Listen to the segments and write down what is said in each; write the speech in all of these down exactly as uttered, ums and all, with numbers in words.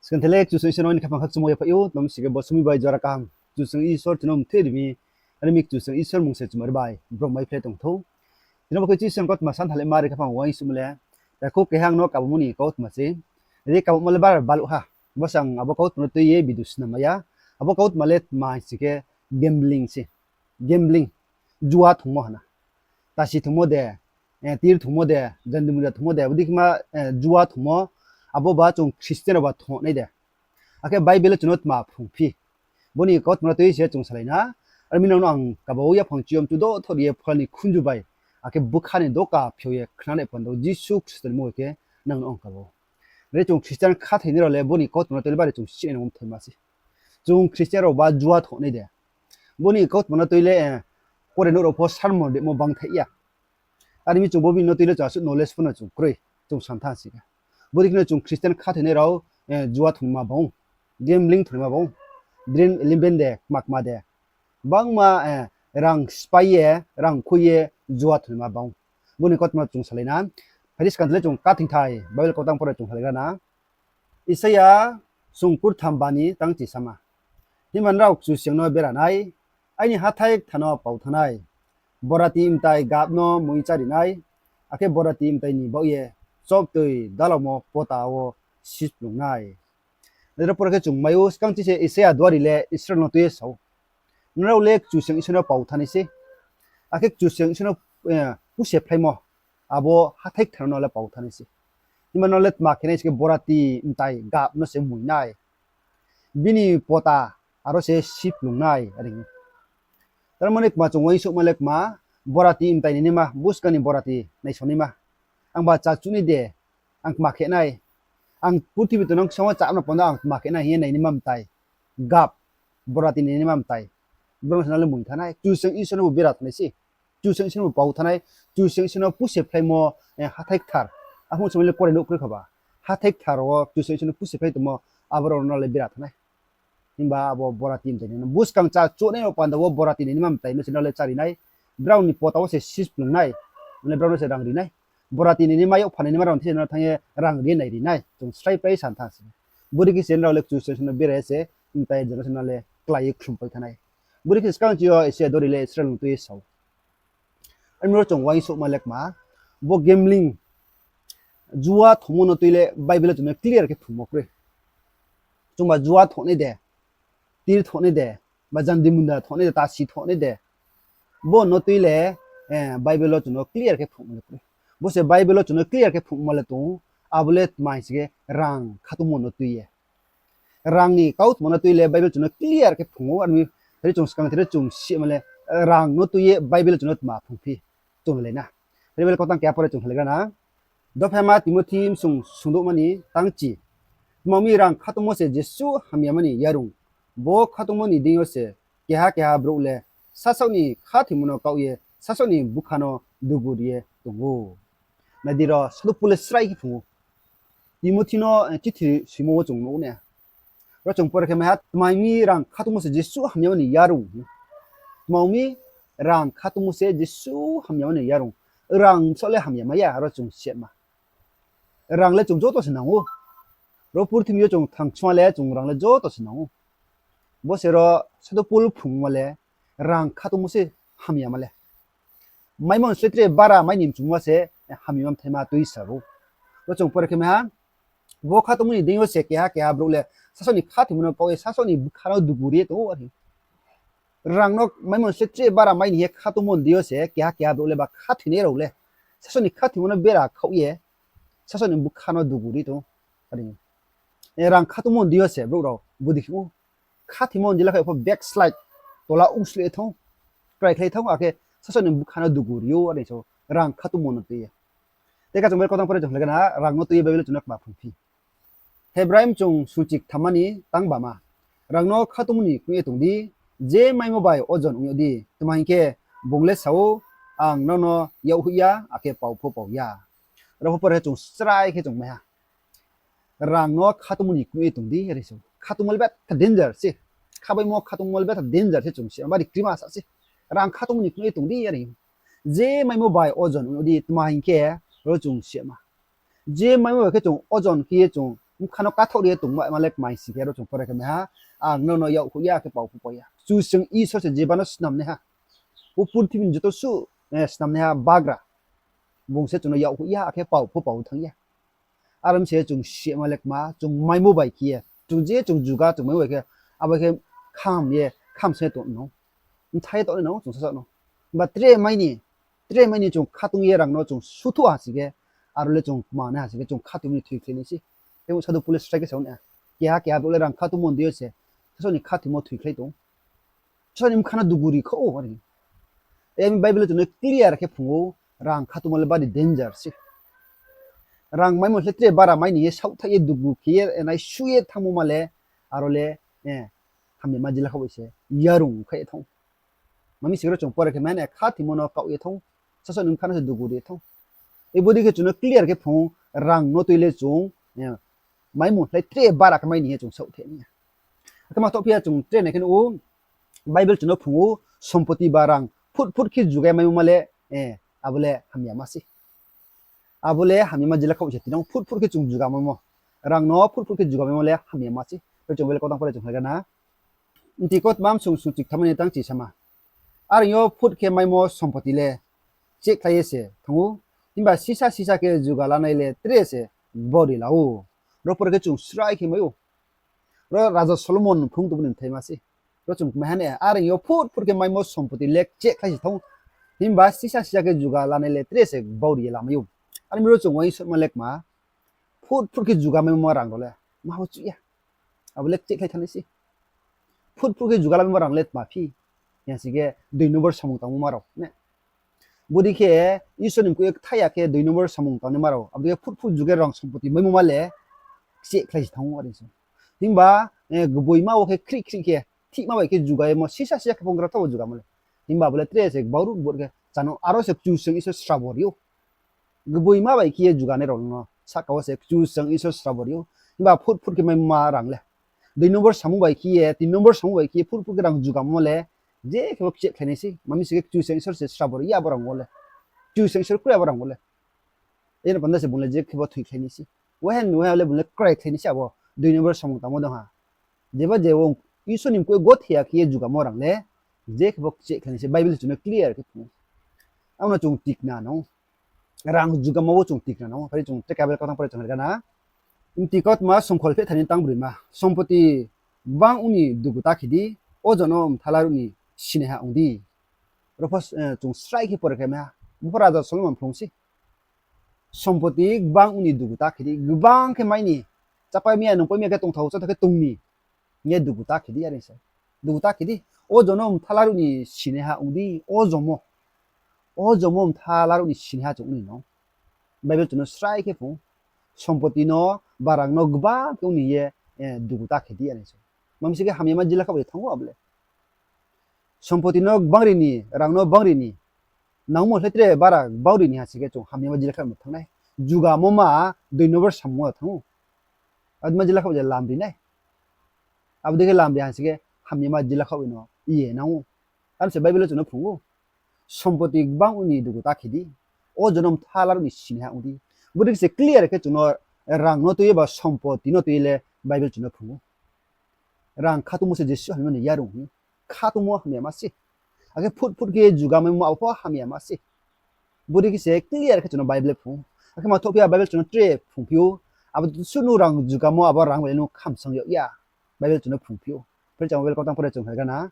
Skang tele Kchusoyang Isor no ni khaphang khakchangmo yaphaih ou, tma mi sing khe bo somoing bai jora kaham Kchusoyang Isor tini no mthoi ri mi, are mi Kchusoyang Isor mmung se chumari bai brom mai phlai tong thou. Tini bo khe Kchusoyang kautma santha le mari khaphang uaingsouhmo le, takhu keha ang no kabamo ni kautma se, ri kabamo le bar baluh ha, bo se ang abo kautma no tui ye video snam mai ya, abo kautma le tma sing khe gambling se, gambling, jua thungmo hana. Tasi thungmo de, tir thungmo de, jandi muda thungmo de, abo dei khe ma, jua thungmo, abo ba chung Christian rao ba thungnai de. Akhe Bible le chung no tma phrung phi. Bo ni kautma no tui se chung salai na. Are mi nang no ang kaba wo yaphang chiyom chu do thor ye phola ni khunju bai, akhe bkha ni doka phiao ye khnanai panda wo Jisu Khristo ni mmung bai khe nang no ang kaba ou. Re chung Christian khathoinai rao le bo ni kautma no tui le bari chung sinai nang mthaima se. Chung Christian rao ba jua thungnai de. Bo ni kautma no tui le, kore nouh rao pho sermon rimo bangthaih ya. Are mi chung bo bini no tui le chung asuh knowledge pho no chung kroi, chung santha sing khe. Bo dei khe no chung Christian khathoinai rao, jua thungma bang ou, gambling thungma bang ou, dream eleven de, kma kma de. Bangma, rang sphái ye, rang khui ye, jua thungma bang ou. Bo ni kautma chung salai na. Phai di skang tele chung kathingthai Bible kautang pore chung salaigra na. Isaia sung kurtham bani tang chisama. Himba nrao Kchusoyang no bera nai, aini hathái kthar no pau thanng nai, borati mtai gap no mui chári nai, akhe borati mtai ni baoh ye chobtoi dalaomo pota wo sisplung nai. Nrao pore khe chung mai ou, skang chi se Isaia duari le Israel no tui ye sa ou. Nrao le Kchusoyang Isor no pau thanng nai se. Akhe Kchusoyang Isor no, puse phlaimo, abo hathái kthar no le pau thanng nai se. Himba nrao le tma khe nai sing khe borati mtai gap no se mui nai. Bini pota aro se sisplung nai, are. Tar mani kma chung uaingsouhma le kma, borati mtai nainaima, buskang ni borati naisao naima. Angba chachu nai de, ang kma khe nai. Ang purthimbi tongnang ksang wo chámo panda ang kma khe nai hing ye nainaima mtai. Gap, borati nainaima mtai. Brao no se nrao le mui thanng nai, Kchusoyang Isor no bo bera thanng nai se. Kchusoyang Isor no bo pau thanng nai, Kchusoyang Isor no puse phlaimo, hathái kthar. Aphung somoi le kore nouh kroi khaba. Hathái kthar wo Kchusoyang Isor no puse phlai tongmo, abo rao no le bera thanng nai. Himba abo borati mtai nainaima, buskang chachu nai rao panda wo borati nainaima mtai no se nrao le chári nai. Brao ni pota wo se sisplung nai. Mane brao no se rang ri nai. Borati nainaima, yakpha nainaima rao ni thing se nrao thanng ye rang ri nai ri nai. Chung srai pai santha se. Bodei khe se nrao le Kchusoyang Isor no bera ye se, mtai jora se nrao le klái ye khlumpai thanng nai. Bodei khe skang chi yo Isaia duari le Israel no tui ye sa ou. Are mi ro chung uaingsouhma le kma, bo gambling, jua thungmo no tui le Bible wo chung no clear khe phrungmo kroi. Chungba jua thungnai de, tir thungnai de, ba jandi munda thungnai de, tasi thungnai de. Bo no tui le, Bible wo chung no clear khe phrungmo le kroi. Bo se Bible wo chung no clear khe phrungmo le tong, abo le tma sing khe rang khatungmo no tui ye. Rang ni kautma no tui le Bible chung no clear khe phrung ou, are mi, are chung skang tele chung sima le, rang no tui ye Bible chung no tma phrung phi, chung nai lai na. Bible kautang keha pore chung salaigra na. Dophaima Timothi bsung sungdouhma ni tang chi. Tma mi rang khatungmo se jesuh hamyama ni yarung. Bo khatungmo ni deing yo se keha keha brouh le sasaoh ni khathoimo no kaoh ye sasaoh ni bkha no dugu ri ye tong ou. Nai di ro, Sadhu Pol le srai khe phrung ou. Timothi no chithi soimo wo chung nuh na. Ro chung pore khe mai ha, tma mi rang khatungmo se jesuh hamyama ni yarung. Tma mi rang khatungmo se jesuh hamyama ni yarung. Rang bsaoh le hamya mai ya, aro chung sima. Rang le chung joto se nang ou. Ro purthimbi yo chung thang kchuma le chung rang le joto se nang ou. Bo se ro Sadhu Pol phrungmo le rang khatungmo se hamyama le. Maimo ni slái tre bara mai ni mchungma se hamyama mthaima tuisa ou. Ro chung pore khe mai ha, bo khatungmo ni deing yo se keha keha brouh le sasaoh ni khathoimo no kaoh ye sasaoh ni bkha no dugu ri ye tong ou, are. Rang no maimo ni slái tre bara mai ni ye khatungmo ni deing yo se keha keha brouh le ba khathoinai rao le sasaoh ni khathoimo no bera khaoh ye sasaoh ni bkha no dugu ri tong ou, are. Rang khatungmo ni deing yo se brouh rao bodei khe ou. Khathoimo ni deing la khe pho backslide, tola ongsleh thanng ou, kraikhlai thanng ou, akhe sasaoh ni bkha no dugu ri ou, are so rang khatungmo no tui ye. Tei kha chung bai kautang pore chung salaigra na, rang no tui ye Bible chung no kma phrung phi. Hebrai bsung sungchi kthamma ni tang bama. Rang no khatungmo ni knoih ye tong di, je maimo bai ojon ong yag di, tma hing khe, bung le sa ou, ang nrao no yak hoih ya, akhe pao pho pao ya. Ro pho pore khe chung srai khe chung mai ha. Rang no khatungmo ni knoih ye tong di, are so. Khatungmo le betha danger se. Khabaimo khatungmo le betha danger se chung se. Bari krima sa se. Rang khatungmo ni knoih ye tong di, are. Je maimo bai ojon ong yag di, tma hing khe, ro chung sima. Je maimo bai khe chung ojon khe ye chung Bkha no kathaoh ri ye tongma le kmai sing khe aro chung pore khe mai ha, ang nono yakhoih ya khe pao pho pao ya. Kchusoyang Isor se jeba no snamnaiha. Bo purthimbi ni joto suh, eh, snamnaiha bagra. Bung se chung no yakhoih ya akhe pao pho pao thanng ya. Aro mi se chung sima le kma, chung maimo bai khe ye. Chung je chung juga chung maimo bai khe, abo khe kham ye, kham se tong no. Mthai ye tong no, chung sasa no. Ba tre mai ni, tre mai ni chung khatung ye rang no chung suthuh ha sing khe, aro le chung kma nai ha sing khe, chung khatungmo ni thoikhlai nai se. Khe sadhu Paul le srai khe sa ou na. Keha keha bo le rang khatungmo ni deing yo se, sasa ni khatungmo thoikhlai tong. Sasa ni bkha no dugu ri kho ou, are. Ami Bible chung no clear khe phrung ou, rang khatungmo le bari danger se. Rang maimo le tre bara mai ni ye saohthaih ye dugu khe ye, eh, nai su ye thanngmo ma le, aro le, eh, hamyama jila kha bai se, yarung khe ye thanng. Mami sing ro chung pore khe mai na khatungmo no kaoh ye thanng, sasa ni bkha no se dugu ri ye thanng. Bodei khe chung no clear khe phrung ou, rang no tui le chung, eh, maimo le tre bara khe mai ni ye chung saohthaih nai ya. Akhe ma thoh phi ya chung tre nai khe nuh ou, Bible chung no phrung ou, sompoti ba rang phut phut khe juga ye maimo ma le, eh, abo le hamyama se. Abo le hamyama jila kha bai se tinang phut phut khe chung juga maimo. Rang no phut phut khe juga maimo le hamyama se. Tei chung Bible kautang pore chung khlai gana. Mti kautma msung sung chikthamma ni tang chi sama. Are ong yo phut khe maimo sompoti le chehkhlai ye se thanng ou. Himba sisa sisa khe juga lanai le tre se gbau ri la ou. Ro pore khe chung srai khe mai ou. Ro Raja Solomon phrung tongmo ni mthaima se. Ro chung mai ha na, are ong yo phut phut khe maimo sompoti le chehkhlai se thanng ou. Himba sisa sisa khe juga lanai le tre se gbau ri ye lamai ou. Are mi ro chung uaingsouhma le kma, phut phut khe juga maimo ma rang rao le, ma ho chuh ya. Abo le chehkhlai thanngnai se. Phut phut khe juga lamaimo rang le tma phi. Hing sing khe dui number samung tangmo ma rao ne. Bodei khe Isor ni mkoih ye ktha ya khe dui number samung tangnaima rao. Abo dei khe phut phut juga ye rang sompoti maimo ma le chehkhlai se thanng ou are se. Himba, eh, gboima wo khe khrih khrih khe, thihma bai khe juga ye mo sisa sisa khe phung gra tha wo jugamo le. Himba abo le tre se gbau ruh gbau khe chano aro se Kchusoyang Isor srabo ri ou. Gboima bai khe ye juganai rao no sahka wo se Kchusoyang Isor srabo ri ou. Himba phut phut khe maimo ma rang le. Dui number samung bai khe ye, tin number samung bai khe ye, phut phut khe rang jugamo le, je khe bo chehkhlai nai se, mami sing khe Kchusoyang Isor se srabo ri ya abo rang wo le. Kchusoyang Isor kroi abo rang wo le. Eno panda se bung le je khe bo thoikhlai nai se. Wahen, wahen le bung le kraikhlai nai se abo, dui number samung tangmo dong ha. Jeba je ong Isor ni mkoih gothe ya khe ye jugamo rang le, je khe bo chehkhlai nai se, Bible chung no clear khe phrung ou. Abo no chung tikna nang ou. Rang jugamo wo chung tikna nang ou. Phai chung tre Bible kautang pore chung ri gana. Mti kautma songkhol pheh thani tang broima. Sompoti gbang ong ni dugu ta khe di, o jono mthala ruh ni sinaiha ong di. Ro pho, eh, chung srai khe pore khe mai ha. Bo pho Raja Solomon phrung se. Sompoti gbang ong ni dugu ta khe di, gbang khe mai ni. Chápai mi ya, nungpai mi ya khe tongthao, cháthao khe tong ni. Hing ye dugu ta khe di, are se. Dugu ta khe di. O jono mthala ruh ni sinaiha ong di, o jomo. O jomo mthala ruh ni sinaiha chung ong ni no. Bible chung no srai khe phrung ou. Sompoti no, ba rang no gbang khe ong ni ye, eh, dugu ta khe di, are se. Mami sing khe hamyama jila kha bai thanng ou abo le. Sompoti no gbang ri ni, rang no gbang ri ni. Nangmo le tre bara gbau ri ni ha sing khe chung hamyama jila kha bai thanng nai. Jugamo ma dui number samung wo thanng ou. Abo dei ma jila kha bai je lam ri nai. Abo dei khe lam ri ha sing khe hamyama jila kha bai no ye nang ou. Aro se Bible wo chung no phrung ou. Sompoti gbang ong ni dugu ta khe di. O jono mthala ruh ni sinaiha ong di. Bodei khe se clear khe chung no rang no tui ye ba sompoti no tui ye le Bible chung no phrung ou. Rang khatungmo se jesuh hamyama ni yarung hing ou. Khatungmo hamyama se. Akhe phut phut khe jugamaimo abo pho hamyama se. Bodei khe se clear khe chung no Bible phrung ou. Akhe ma thoh phi ya Bible chung no tre phrung phi ou. Abo suh nung rang jugamo abo rang bai le nung khamsang yag ya. Bible chung no phrung phi ou. Phai chung Bible kautang pore chung khe gana.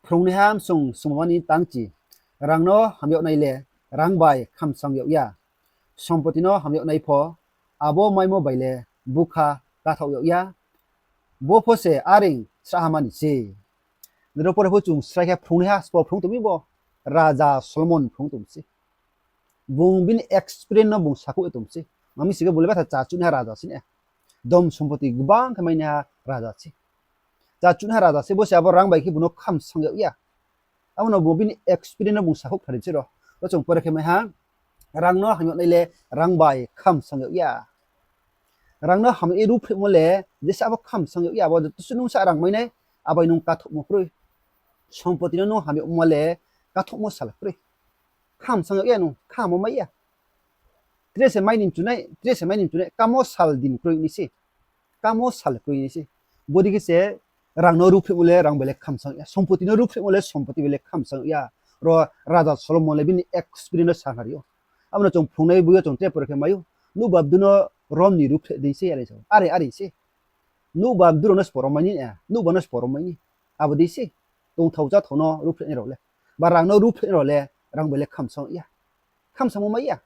Phrungnaiha msung sungmama ni tang chi. Rang no ham yag nai le, rang bai khamsang yag ya. Sompoti no ham yag nai pho, abo maimo bai le bukha kathaoh yag ya. Bo pho se areing srahhama ni se. Nrao pore pho chung srai khe phrungnaiha sbo phrung tong mi bo. Raja Solomon phrung tong se. Bung bini experience no bung sakhouh ye tong se. Mami sing khe bung le betha chachuhnaiha raja se ne. Dom sompoti gbang khe mainaiha raja se. Chachuhnaiha raja se, bo se abo rang bai khe bung no khamsang yag ya. Abo no bung bini experience no bung sakhouh khnari se ro. Bo chung pore khe mai ha, rang no ham yag nai le rang bai khamsang yag ya. Rang no ham yag ye ruhphrehmo le, jesa abo khamsang yag ya, abo joto se nung sa rang mai nai, abai nung kathouhmo kroi. Sompoti no nung ham yagmo le, kathouhmo sal kroi. Khamsang yag ya nung, khamo mai ya. Tre se mai ni mchunai, tre se mai ni mchunai, kamo sal din kroi ni se. Kamo sal kroi ni se. Bodei khe se rang no ruhphrehmo le rang bai le khamsang ya. Sompoti no ruhphrehmo le sompoti bai le khamsang ya. Ro Raja Solomon le bini experience no sa khnari ou. Abo no chung phrungnai boi yo chung tre pore khe mai ou. Nouhba bdu no rom ni ruhphreh dei se are sa ou. Are, are se. Nouhba bdu rao no sbo rom mai ni, nouhba no sbo rom mai ni. Abo dei se. Tongthao cháthao no ruhphrehnai rao le, ba rang no ruhphrehnai rao le, rang bai le khamsang ya. Khamsangmo mai ya.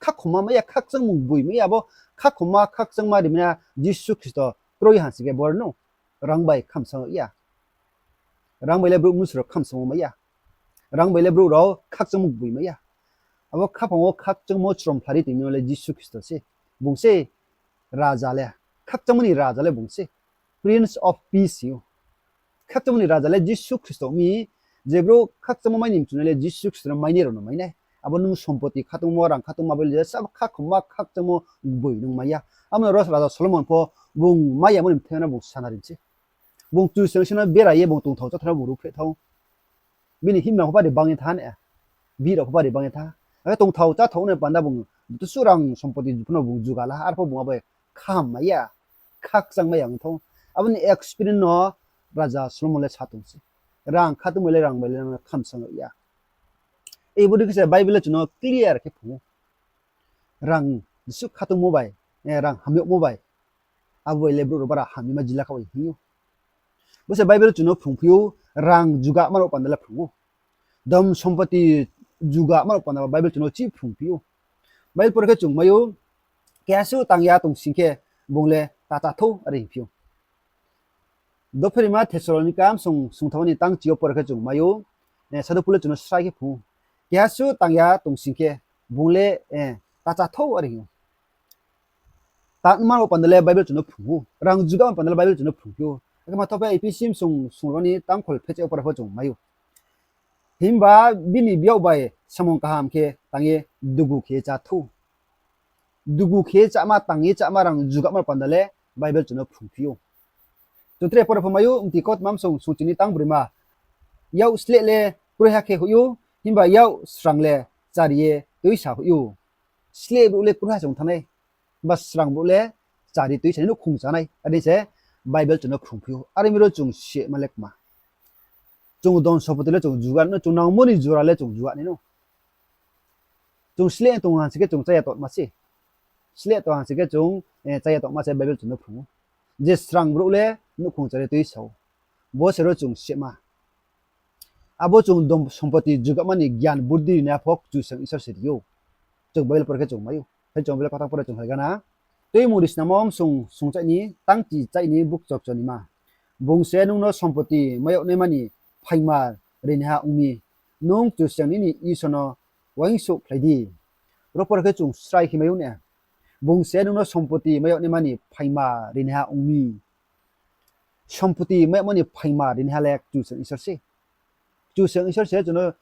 Khakhomma mai ya, khakchangmung boi mai ya, abo khakhomma, khakchangma rimai ya Jisu Khristo kroi ha sing khe bor no rang bai khamsang ya. Rang bai le brouh mnusu rao khamsangmo mai ya. Rang bai le brouh rao khakchangmung boi mai ya. Abo khaphang wo khakchangmo chrom phlari tongmo le Jisu Khristo se. Bung se raja le, khakchangmo ni raja le bung se. Prince of Peace hing ou. Khakchangmo ni raja le Jisu Khristo mi, je brouh khakchangmo mai ni mchunai le Jisu Khristo no mai nai rao no mai nai. Abo nung sompoti khatungmo, rang khatungma bai le je sabo khakhomma khakchangmo boi nung mai ya. Abo no ro Raja Solomon pho bung mai yamo ni bthai no bung sa khnari se. Bung Kchusoyang Isor no bera ye bung tongthao cháthao no bung ruhphreh thao. Bini himnang pho bari bang ye tha ne, bihih rao pho bari bang ye tha. Akhe tongthao cháthao ni panda bung joto suh rang sompoti pho no bung juga la, arpho bung abo kham mai ya, khakchang mai ya ong thao. Abo ni experience no Raja Solomon le sa tong se. Rang khatungmo le rang bai le khamsang ya. Ei bodei khe se Bible le chung no clear khe phrung ou. Rang jesuh khatungmo bai, rang hamyagmo bai, abo bai le brouh rao bara hamyama jila kha bai hing ou. Bo se Bible chung no phrungphi ou, rang jugama rao panda le phrung ou. Dom sompoti jugama rao panda Bible chung no chih phrungphi ou. Bible pore khe chung mai ou, keha suh tang ya tong sing khe bung le ta chá thou are hingphi ou. Dopherima Thessalonika bsung sungthamo ni tang chi yo pore khe chung mai ou, Sadhu Pol le chung no srai khe phrung ou. Keha suh tang ya tong sing khe bung le ta chá thou are hing ou. Tangma rao panda le Bible chung no phrung ou. Rang jugama panda le Bible chung no phrungphi ou. Akhe mathoh phe Ephesi bsung sungro ni tang kholphehchi yo pore pho chung mai ou. Himba bini biyag bai samung kaham khe tang ye dugu khe ye chá thou. Dugu khe ye cháma, tang ye cháma, rang jugama panda le Bible chung no phrungphi ou. Chung tre pore pho mai ou, Mti Kautma bsung sungchi ni tang broima. Yak sleh le kroiha khe hoih ou, himba yak srang le chari ye tuisa hoih ou. Sleh brouh le kroiha se ong thanng nai, ba srang brouh le chari tuisa ni nouhkhong chá nai, are se Bible chung no phrungphi ou. Are mi ro chung sima le kma, chung dom sompoti le chung juga no, chung nangmo ni jora le chung juga nai no. Chung sleh tong ha sing khe chung chá ya tongma se. Sleh tong ha sing khe chung chá ya tongma se Bible chung no phrung ou. Je srang brouh le nouhkhong chari tuisa ou. Bo se ro chung sima. Abo chung dom sompoti jugama ni gyan buddhi rinaiha pho Kchusoyang Isor se ri ou. Chung Bible pore khe chung mai ou. Khe chung Bible kthar pore chung hai gana. Tuimung Risnamo bsung sungchai ni tang chi chai ni bukchokcho nima. Bung se nung no sompoti mai yag naima ni phaingmar rinaiha ong mi. Nung Kchusoyang nini Isor no uaingsouhkhlai di. Ro pore khe chung srai khe mai ou ne. Bung se nung no sompoti mai yag naima ni phaingmar rinaiha ong mi. Sompoti mai yagmo ni phaingmar rinaiha le Kchusoyang Isor se. Kchusoyang Isor se chung no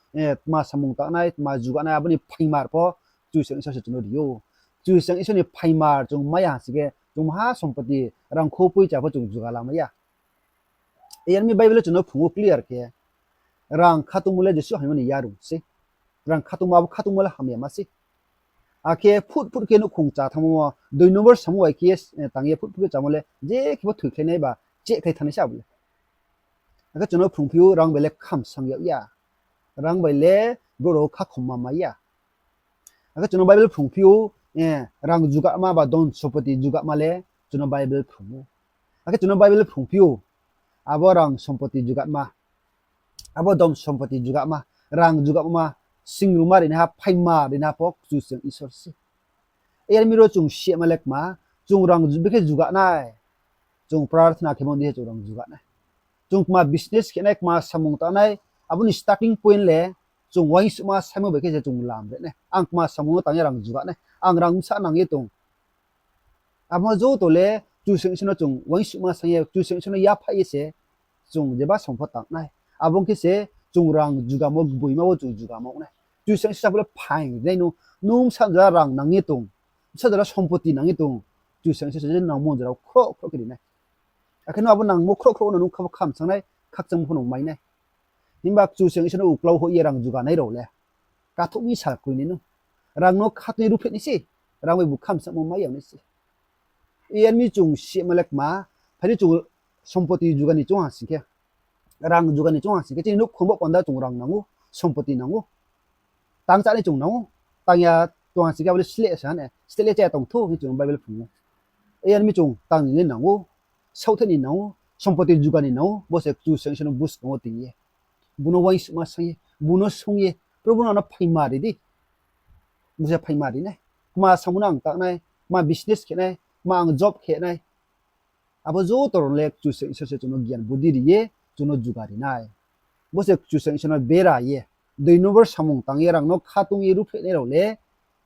tma samung tangnai, tma juganai, abo ni phaingmar pho Kchusoyang Isor se chung no ri ou. Kchusoyang Isor ni phaingmar chung mai ya ha sing khe chung maha sompoti, rangkhou poicha pho chung juga lamai ya. Yar mi Bible le chung no phrung ou clear khe, rang khatungmo le jesuh hamyama ni yarung se. Rang khatungmo, abo khatungmo le hamyama se. Akhe phut phut khe nouhkhong chá thanngmo, dui number samo bai khe ye tang ye phut phut khe chámo le je khe bo thoikhlai nai ba chehkhlai thanngnai se abo le. Akhe chung no phrungphi ou, rang bai le khamsang yag ya. Rang bai le brouh rao khakhomma mai ya. Akhe chung no Bible phrungphi ou, rang jugama ba dom sompoti jugama le chung no Bible phrung ou. Akhe chung no Bible phrungphi ou, abo rang sompoti jugama, abo dom sompoti jugama, rang jugama, singruma rinaiha, phaingmar rinaiha pho Kchusoyang Isor se. Yar mi ro chung sima le kma, chung rang bikhe juga nai, chung prarthana khe mandi se chung rang juga nai. Chung kma business khe nai, kma samung tangnai, abo ni starting point le chung uaingsouhma saimo bai khe se chung lam re nai. Ang kma samung no tang ye rang juga nai, ang rang bsa nang ye tong. Abo joto le Kchusoyang Isor no chung uaingsouhma saing ye, Kchusoyang Isor no yaphaih ye se chung jeba samung pho tang nai. Abo ong khe se chung rang jugamo gboima wo chung jugamo ong nai. Kchusoyang Isor sabo le phaing ri nai no, nung bsa jora rang nang ye tong, bsa jora sompoti nang ye tong, Kchusoyang Isor se nangmo jora khroh khroh khe ri nai. Akhe no abo nangmo khroh khroh no nung kha pho khamsang nai, khakchangmo pho no mai nai. Himba Kchusoyang Isor no uklau hoih ye rang juga nai rao le kathouh mi sal kroi nai no. Rang no khatui ruhphreh nai se. Rang bai bu khamsamo mai ya nai se. Yar mi chung sima le kma, phai di chung sompoti juga ni choung ha sing khe, rang juga ni choung ha sing khe, chini nouhkhong bo panda chung rang nang ou, sompoti nang ou. Tang chá ni chung nang ou, tang ya tong ha sing khe abo le sleh sa ha ne, sleh le chá ya tong thou hing chung Bible phrung ou. Yar mi chung tang ni le nang ou, saohthaih ni nang ou, sompoti juga ni nang ou, bo se Kchusoyang Isor no buskang wo tong ye, bung no uaingsouhma saing ye, bung no sung ye, Probu, no ano phaima ri di. Bo se phaima ri nai. Kma samo no ang tang nai, kma business khe nai, kma ang job khe nai. Abo joto rao le Kchusoyang Isor se chung no gyan budi ri ye, chung no juga ri nai. Bo se Kchusoyang Isor no bera ye, dui number samung tang ye rang no khatung ye ruhphreh nai rao le,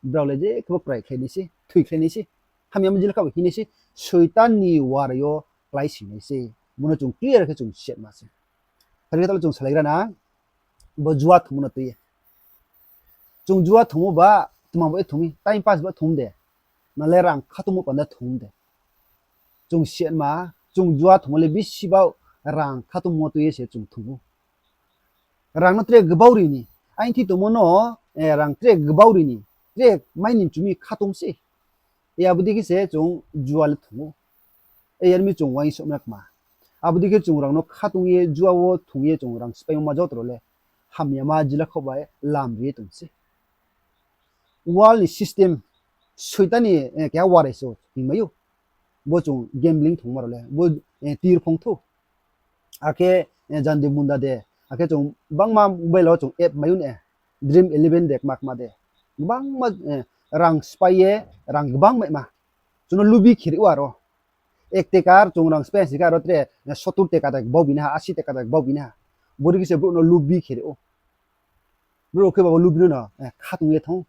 brao le je khebo kraikhlai nai se, thoikhlai nai se. Hamyama jila kha bo hing nai se, Soitan ni warai yo kláising nai se. Bo no chung clear khe chung sima se. Phai di talo chung salaigra na, bo jua thungmo no tui ye. Chung jua thungmo ba, tma bo ye thung mi, time pass ba thung de. Na le rang khatungmo panda thung de. Chung sima, chung jua thungmo le bisi ba rang khatungmo tui ye se chung thung ou. Rang no tre gbau ri ni, aini thi tongmo no, rang tre gbau ri ni, tre mai ni chu mi khatung se. Abo dei khe se chung jua le thung ou. Yar mi chung uaingsouhma kma. Abo dei khe chung rang no khatung ye, jua wo thung ye chung rang spáimo ma joto rao le hamyama jila khaoh bai lam ri ye tong se. World ni system, Soitan ni keha warai se hingmai ou. Bo chung gambling thungma rao le, bo tir phong thou. Akhe jandi munda de, akhe chung bangma mobile wo chung app mai ou ne, Dream Eleven de, kma kma de. Gbangma rang spái ye, rang gbang maima. Chung no lubi khe ri ou aro. Ek tekar chung rang spái sing khe aro tre sotur teka de gbau bini ha, asi teka de gbau bini ha. Bo dei khe se brouh no lubi khe ri ou. Brouh khe ba bo lubi no no khatung ye thanng ou.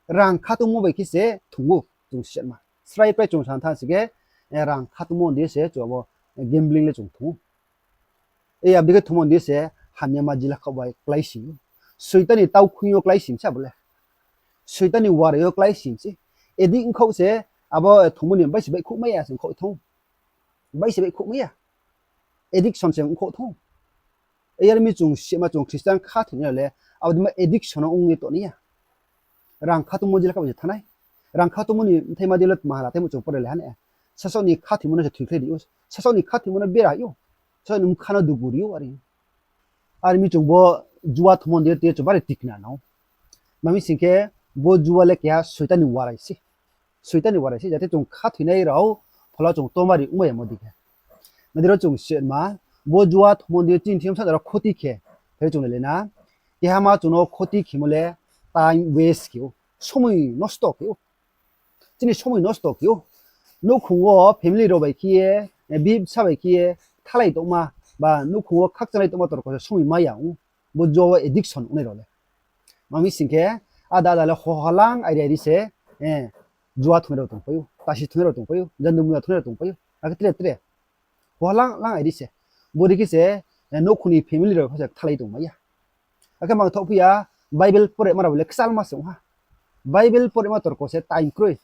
Rang khatungmo bai khe se thung ou chung sima. Srai prai chung san thanng sing khe, rang khatungmo ni se chung abo gambling le chung thung ou. Abo dei khe thungmo ni se hamyama jila khaoh bai kláising ou. Soitan ni taukhuing yo kláising se abo le. Soitan ni warai yo kláising se. Addict ongkhaoh se, abo thungmo ni bai se baihkhouh mai ya se ongkhaoh thanng ou. Bai se baihkhouh mai ya. Addiction se ongkhaoh thanng ou. Yar mi chung sima chung Christian khathoinai rao le, abo dei ma addiction no ong ye tong nai ya. Rang khatungmo jila kha bai se thanng nai. Rang khatungmo ni bthaima dei le tma hala tei mo chung pore le ha ne. Sasaoh ni khathoimo no se thoikhlai ri ou. Sasaoh ni khathoimo no bera ri ou. Sasaoh ni bkha no dugu ri ou are. Are mi chung bo jua thungmo ni dei yo tei chung bari tikna nang ou. Tma mi sing khe, bo jua le keha Soitan ni warai se. Soitan ni warai se, jate chung khathoinai rao phola chung tomari ongmai yamo dei khe. Nai di ro chung sima, bo jua thungmo ni dei yo chini thing yo bsa aro khoti khe, phai chung le na. Keha ma chung no khoti khemo le time waste khe ou, somoi nosto khe ou. Chini somoi nosto khe ou. Nouhkhong wo family rao bai khe ye, bihih bsa bai khe ye, kthalai tongma, ba nouhkhong wo khakchanglai tongma torko se somoi mai ya ong. Bo jua wo addiction ongnai rao le. Tma mi sing khe, ada ada le hoha lang airi airi se, jua thungnai rao tongpai ou, tasi thungnai rao tongpai ou, jandi munda thungnai rao tongpai ou, akhe tre tre. Hoha lang lang airi se. Bo dei khe se, nouhkhong ni family rao pho se kthalai tongmai ya. Akhe mangthaoh phi ya, Bible porema rao le kchalma se ong ha. Bible porema torko se time kroi.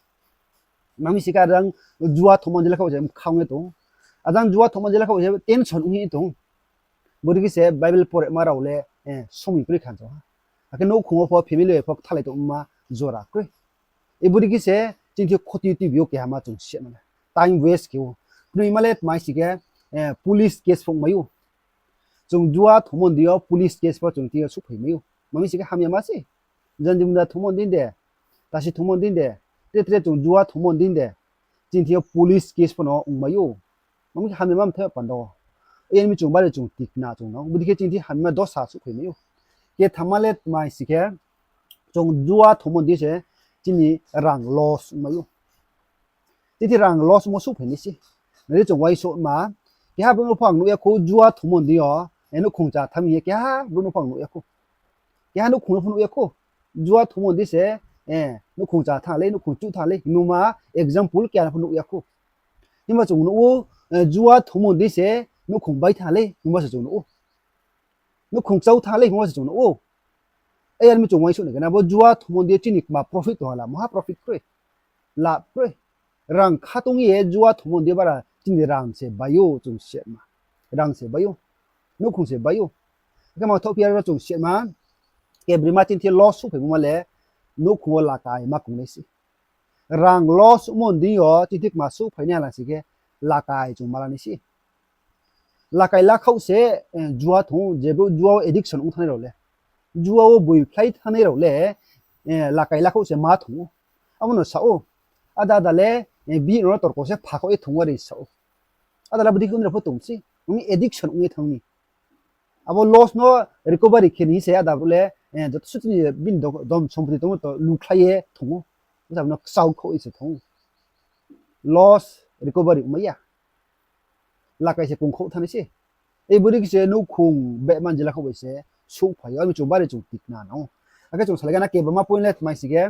Tma mi sing khe ajang jua thungmo ni jila kha bai se mkha ong ye tong ou. Ajang jua thungmo ni jila kha bai se tension ong ye tong ou. Bo dei khe se Bible porema rao le, somoi kroi khan sa ha. Akhe nouhkhong wo pho family bai pho kthalai tongma jora kroi. Bo dei khe se chini thing yo khoti tuibi ou keha ma chung sima le. Time waste khe ou. Knoima le tma sing khe, police case pho ongmai ou. Chung jua thungmo ni dei yo police case pho chung thing yo souhphai mai ou. Tma mi sing khe hamyama se. Jandi munda thungmo ni dei de, tasi thungmo ni dei de, tre tre chung jua thungmo ni dei de, chini thing yo police case pho no ongmai ou. Tma mi hamyama mthai panda wo. Yar mi chung bari chung tikna chung nang ou. Bo dei khe chini thing hamyama dosa souhphai mai ou. Kethama le tma sing khe, chung jua thungmo ni dei se chini rang loss ongmai ou. Chini thing rang loss ongmo souhphai nai se. Nai di chung uaingsouhma, keha brouh no pho ang nuh ya khou jua thungmo ni dei yo, nouhkhong chá thanng hing ye keha brouh no pho ang nuh ya khou. Keha nouhkhong no pho nuh ya khou. Jua thungmo ni dei se, nouhkhong chá thanng le, nouhkhong chuh thanng le hingmo ma example keha no pho nuh ya khou. Himba chung nuh ou, jua thungmo ni dei se nouhkhong bai thanng le hingmo se chung nuh ou. Nouhkhong kchau thanng le hingmo se chung nuh ou. Yar mi chung uaingsouh nai khe na, bo jua thungmo ni dei yo chini kma profit tong ha la, maha profit kroi. Lab kroi. Rang khatung ye jua thungmo ni dei yo bara chini rang se bai ou chung sima. Rang se bai ou. Nouhkhong se bai ou. Akhe mangthaoh phi ya ro chung sima. Kebrima chini thing yo loss souhphaimo ma le, nouhkhong wo lakai ma kong nai se. Rang loss ongmo ni deing yo chini thing kma souhphai nai ha la sing khe, lakai chung ma la nai se. Lakai lakhaoh se, eh, jua thong ou, je brouh jua wo addiction ong thanngnai rao le. Jua wo boiphlai thanngnai rao le, eh, lakai lakhaoh se ma thong ou. Abo no sa ou. Ada ada le, eh, bihih rao no torko se phakhaoh ye thong ou are sa ou. Ada le abo dei khe ong rao pho tong se. Ong addiction ong ye thanng mi. Abo loss no recovery khe ni se ada brouh le, eh, joto suh chini bini do-, dhon sompoti tongmo to lukhlai ye thong ou. Abo no kchau khaoh ye se thong ou. Loss recovery ongmai ya. Lakai se kongkhouh thanngnai se. Ei bodei khe se nouhkhong beh manjila khaoh bai se souhphai ou. Aro mi chung bari chung tikna nang ou. Akhe chung salai gana kebama point le tma sing khe,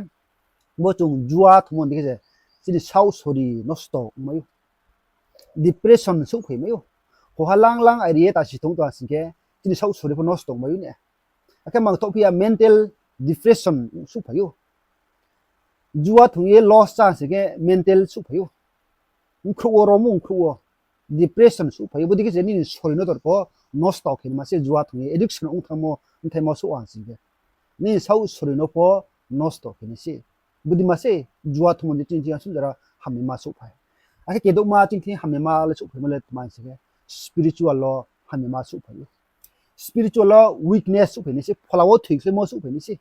bo chung jua thongmo ni dei khe se chini saoh sori nosto ongmai ou. Depression souhphai mai ou. Hoha lang lang airi ye ta si thong tong ha sing khe, chini saoh sori pho nosto ongmai ou ne. Akhe mangthoh phi ya mental depression souhphai ou. Jua thong ye loss chá sing khe mental souhphai ou. Ongkhruh wo, romo ongkhruh wo. Depression souhphai ou. Bodei khe se nini sori no torko nosto khe ni ma se jua thong ye addiction ong thanngmo, bthaima souh ha sing khe. Nini saoh sori no pho nosto khe ni se. Bodei ma se jua thongmo ni chini thing yo sung jora hamyama souhphai. Akhe kedouhma chini thing hamyama le souhphaimo le tma sing khe spiritual wo hamyama souhphai ou. Spiritual wo weakness souhphai nai se, phola wo thoikhlaimo souhphai nai se.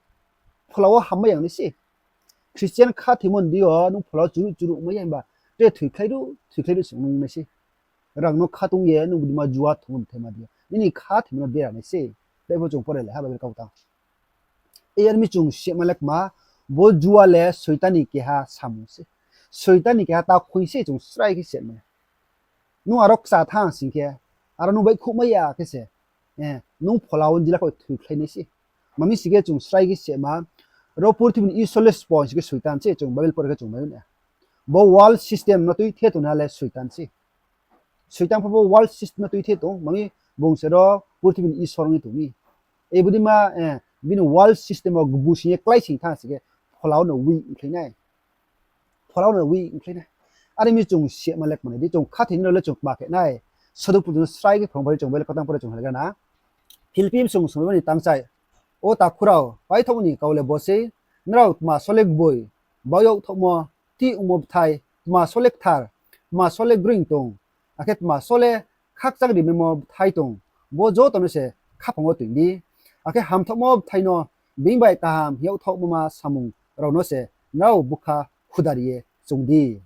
Phola wo hammai ya nai se. Christian khathoimo ni deing yo nung phola wo churuh churuh ongmai ya himba, tre thoikhlai ruh, thoikhlai ruh se ong nai se. Rang no khatung ye nung bodei ma jua thong bthaima deing yo nini khathoimo no bera nai se. Tei pho chung pore le ha Bible kau tang. Ei are mi chung sehma le kma, bo jua le Soitan ni keha samung se. Soitan ni keha ta khoing se chung srai khe sehma. Nung aro kcha thanng sing khe, aro nung baihkhouhmai ya khe se, eh, nung phola wo jila khe thoikhlai nai se. Ma mi sing khe chung srai khe sehma, ro purthimbi ni isor le sbo sing khe Soitan se chung Bible pore khe chung mai ou na. Bo world system no tuithe tongnaiha le Soitan se. Soitan pho bo world system no tuithe tong, ma mi bung se ro purthimbi ni isor ong ye tong mi. Ei bodei ma, eh, bini world system wo gbu sing ye klái sing thanng sing khe, phola wo no weak ongkhlai nai. Phola wo no weak ongkhlai nai. Are mi chung sehma le kma nai di, chung khathoinai rao le chung kma khe nai. Sadhu Pol no srai khe phrung bai chung Bible kau tang pore chung halai gana. Philippi bsung sung ni tangchai. O takhu rao, paithaoh ni kau le bo sei, nrao tma sole gboi, baoh yagthaohmo, tih ongmo bthai, tma sole kthar, tma sole groing tong, akhe tma sole khakchang rimaimo bthai tong, bo joto no se khaphang wo toing di. Akhe hamthaohmo bthai no being bai kaham hing yagthaohmo ma samung rao no se nrao bkha khudari ye choung di.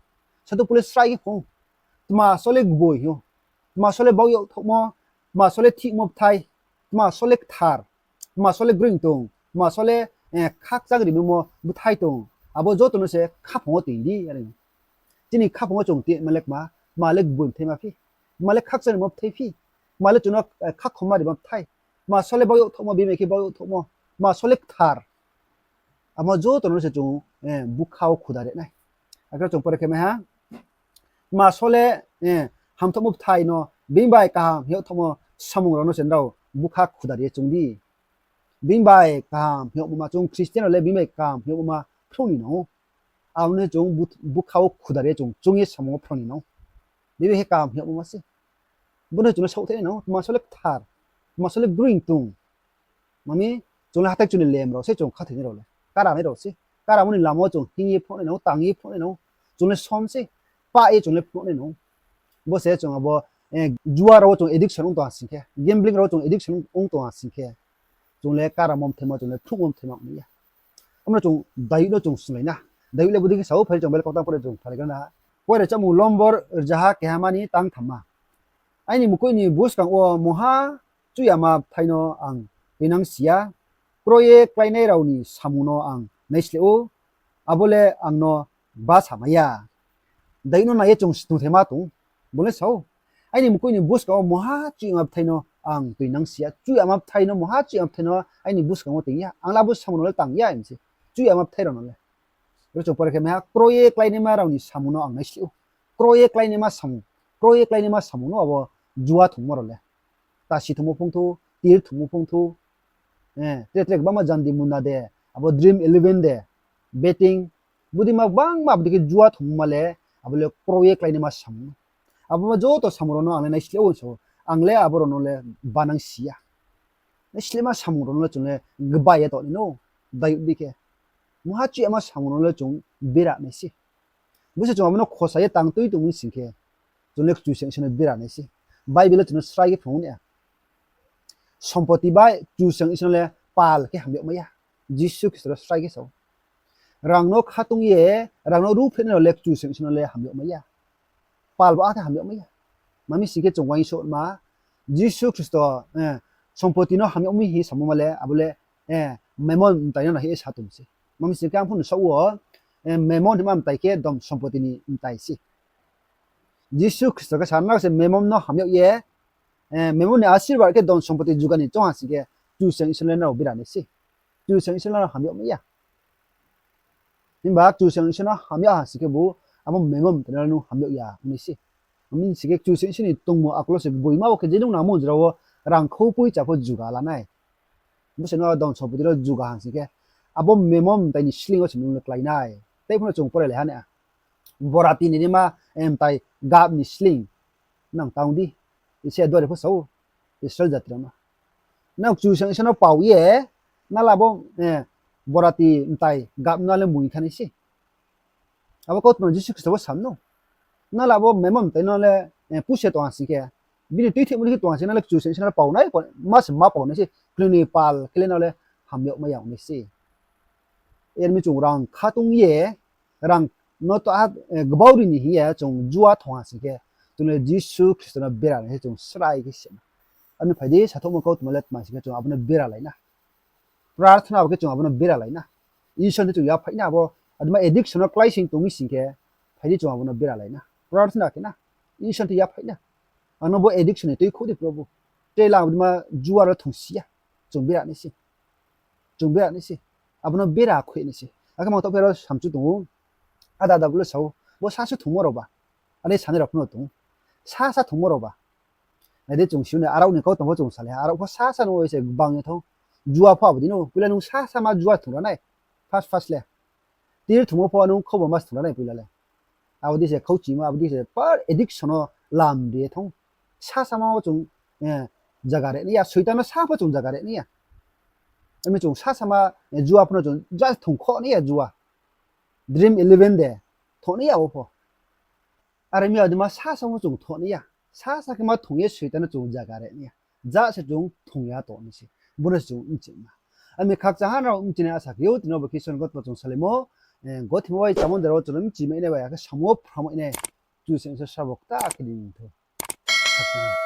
Sadhu Pol le srai khe phrung ou, tma sole gboi hing ou, tma sole baoh yagthaohmo, tma sole thihmo bthai, tma sole kthar, tma sole groing tong, tma sole, eh, khakchang rimaimo bthai tong, abo joto no se khaphang wo toing di are. Chini khaphang wo chung tongma le kma, tma le gboi bthaima phi, tma le khakchang rimo bthai phi, tma le chung no, eh, khakhomma rimo bthai, tma sole baoh yagthaohmo, being bai khe baoh yagthaohmo, tma sole kthar, abo joto no se chung, eh, bkha wo khudari nai. Akhe chung pore khe mai ha, tma sole, eh, hamthaohmo bthai no, being bai kaham hing yagthaohmo samung rao no se nrao bkha khudari ye choung di. Being bai kaham hing yagmo ma chung Christian rao le being bai kaham hing yagmo ma phrung ni nang ou. Abo no se chung bu-, bkha wo khudari ye chung choung ye samung wo phrung ni nang ou. Being bai khe kaham hing yagmo ma se. Bo no chung le saohthaih nai nang ou, tma sole kthar, tma sole groing tong. Ma mi, chung le hathái chung ni lem rao se chung khathoinai rao le. Karanai rao se. Karamo ni lama wo chung hing ye phnuh nai nang ou, tang ye phnuh nai nang ou. Chung le som se, pah ye chung le phnuh nai nang ou. Bo se chung abo, eh, jua rao wo chung addiction ong tong ha sing khe, gambling rao wo chung addiction ong tong ha sing khe, chung le karamo bthaima, chung le phnuhmo bthaima ong ya. Abo no chung Dayud no chung snunglai na. Dayud le bodei khe sa ou, phai chung Bible kau tang pore chung phalai gana. Poirechahmung lombor rzaha kehama ni tang thamma. Aini mkoih ni buskang wo mungha chuh yama bthai no ang tuinang si ya. Kro ye kláinai rao ni samung no ang naisleh ou, abo le ang no gba samai ya. Dayud no nai ye chung snungthaima tong ou. Bung le sa ou, aini mkoih ni buskang wo mungha chuh yama bthai no ang tuinang si ya. Chuh yama bthai no, mungha chuh yama bthai no aini buskang wo toing ya. Ang le abo samung no le tang ya hing se. Chuh yama bthai rao no le. Ro chung pore khe mai ha, kro ye kláinaima rao ni samung no ang naisleh ou. Kro ye kláinaima samung, kro ye kláinaima samung no abo jua thongmo rao le. Tasi thongmo phung thou, tir thongmo phung thou, eh, tre tre gbangma jandi muna de, abo Dream Eleven de, betting, bodei ma gbangma abo dei khe jua thongmo ma le, abo le kro ye kláinaima samung. Abo ma joto samung rao no ang le naisleh ou hing sa ou, ang le abo rao no le banang si ya. Naislehma samung rao no le chung le gba ye tong nai no, Dayud dei khe. Mungha chuh yama samung rao no le chung bera nai se. Bo se chung abo no khosa ye tang tui tongmo ni sing khe, chung le Kchusoyang Isor no bera nai se. Bible le chung no srai khe phrung ou na. Sompoti bai Kchusoyang Isor no le pal khe hamyagmai ya. Jisu Khristo le srai khe sa ou. Rang no khatung ye, rang no ruhphreh nai rao le Kchusoyang Isor no le hamyagmai ya. Pal bo akhe hamyagmai ya. Tma mi sing khe chung uaingsouhma, Jisu Khristo, eh, sompoti no hamyagmai hing samo ma le, abo le, eh, mammon mtai no nai ye sa tong se. Tma mi sing khe ang pho no saoh wo, eh, mammon hingma mtai khe dhon sompoti ni mtai se. Jisu Khristo khe sa na se mammon no hamyag ye, eh, mammon ni asirbad khe dhon sompoti juga ni choung ha sing khe, Kchusoyang Isor no le nrao bera nai se. Kchusoyang Isor no le hamyagmai ya. Himba Kchusoyang Isor no hamyag ha sing khe bo, abo mammon mtai no le nung hamyag ya ong nai se. Tma mi sing khe Kchusoyang Isor ni tongmung akol wo se gboima wo khe je nung nangmo jora wo rang khou poicha pho juga la nai. Bo se no dhon sompoti no juga ha sing khe, abo mammon mtai ni sleing wo se nung le klái nai. Tei pho no chung porai lai ha na. Borati ni rima, eh, mtai gap ni sleing. Nang tang di. Isaiah duari pho sa ou, Israel jati rao no. Nang Kchusoyang Isor no pao ye, nala bo, eh, borati mtai gap no le mui thanng nai se. Abo kautma Jisu Khristo bo sa no. Nala bo mammon mtai no le, eh, puse tong ha sing khe, bini tuithimo ni khe tong ha sing khe, nala Kchusoyang Isor no pao nai, ma se ma pao nai se, kling ni pal khe le no le hamyagmai ya ong nai se. Yar mi chung rang khatung ye, rang no to a, eh, gbauri ni hing ye chung jua thong ha sing khe, chung le Jisu Khristo no bera nai se chung srai khe se na. Ani phai di, sathouhmo kautma le tma sing khe chung abo no bera lai na. Prarthana bo khe chung abo no bera lai na. Isor ni chung yaphaih na abo, adma addiction no kláising tong mi sing khe, phai di chung abo no bera lai na. Prarthana khe na, Isor ni yaphaih na. Ang no bo addiction ni tuikhouh di Probhu. Tei la adma jua ro thongsi ya. Chung bera nai se. Chung bera nai se. Abo no bera khui nai se. Akhe mang taoh phe ro samchu tong ou. Ada ada bo le sa ou. Bo sasa thongmo rao ba. Are sanai rao pho no tong ou. Sasa thongmo rao ba. Nai di chung si ou na, arao ni kautma pho chung salai ha. Arao pho sasa no se gbang ye thong. Jua pho abo dei no. Poila nung sasa ma jua thong ra nai. First, first le. Tir thongmo pho nung khauba ma se thong ra nai poila le. Abo dei se khauchimo, abo dei se par addiction no lam ri ye thong. Sasa ma wo chung, eh, zaga re nai ya, Soitan no sa pho chung zaga re nai ya. Ami chung sasa ma, eh, jua pho no chung just thong kho nai ya jua. Dream Eleven de, thong nai ya wo pho. Are mi adma sasa wo chung thong nai ya. Sasa khe ma thong ye Soitan no chung zaga re nai ya. Ja se chung thong ya tong nai se. Bo no se chung mchima. Ami khakchang ha nrao mchinai asa khe ou, tini bo khe Isor ni kautma chung salaimo, eh, gothimo bai chamon dera wo chung no mchimai nai bai, akhe samung wo phramai nai. Kchusoyang Isor sabo kta khe di thou. Khakchang ha.